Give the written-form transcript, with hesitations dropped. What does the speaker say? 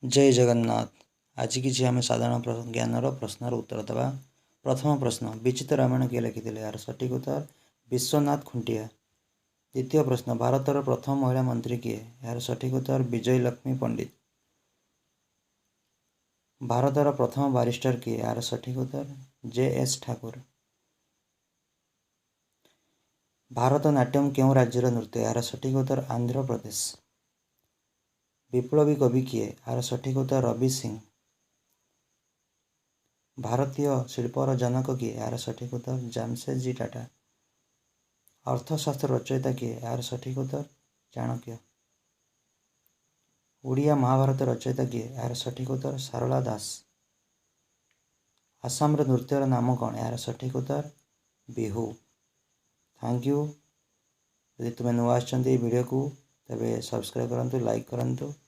ଜୟ ଜଗନ୍ନାଥ। ଆଜି କିଛି ଆମେ ସାଧାରଣ ଜ୍ଞାନର ପ୍ରଶ୍ନର ଉତ୍ତର ଦେବା। ପ୍ରଥମ ପ୍ରଶ୍ନ, ବିଚିତ୍ର ରାମାୟଣ କିଏ ଲେଖିଥିଲେ? ଏହାର ସଠିକ୍ ଉତ୍ତର ବିଶ୍ୱନାଥ ଖୁଣ୍ଟିଆ। ଦ୍ୱିତୀୟ ପ୍ରଶ୍ନ, ଭାରତର ପ୍ରଥମ ମହିଳା ମନ୍ତ୍ରୀ କିଏ? ଏହାର ସଠିକ୍ ଉତ୍ତର ବିଜୟଲକ୍ଷ୍ମୀ ପଣ୍ଡିତ। ଭାରତର ପ୍ରଥମ ବାରିଷ୍ଟର କିଏ? ଏହାର ସଠିକ୍ ଉତ୍ତର ଜେ ଏସ୍ ଠାକୁର। ଭାରତନାଟ୍ୟମ କେଉଁ ରାଜ୍ୟର ନୃତ୍ୟ? ଏହାର ସଠିକ୍ ଉତ୍ତର ଆନ୍ଧ୍ରପ୍ରଦେଶ। ବିପ୍ଳବୀ କବି କିଏ? ଏହାର ସଠିକ୍ ଉତ୍ତର ରବି ସିଂ। ଭାରତୀୟ ଶିଳ୍ପର ଜନକ କିଏ? ଏହାର ସଠିକ୍ ଉତ୍ତର ଜାମସେଦଜୀ ଟାଟା। ଅର୍ଥଶାସ୍ତ୍ର ରଚୟିତା କିଏ? ଏହାର ସଠିକ୍ ଉତ୍ତର ଚାଣକ୍ୟ। ଓଡ଼ିଆ ମହାଭାରତ ରଚୟିତା କିଏ? ଏହାର ସଠିକ୍ ଉତ୍ତର ସାରଳା ଦାସ। ଆସାମର ନୃତ୍ୟର ନାମ କ'ଣ? ଏହାର ସଠିକ୍ ଉତ୍ତର ବିହୁ। Thank you. ଯଦି ତୁମେ ନୂଆ ଆସିଛନ୍ତି ଏଇ ଭିଡ଼ିଓକୁ, ତେବେ ସବସ୍କ୍ରାଇବ୍ କରନ୍ତୁ, ଲାଇକ୍ କରନ୍ତୁ।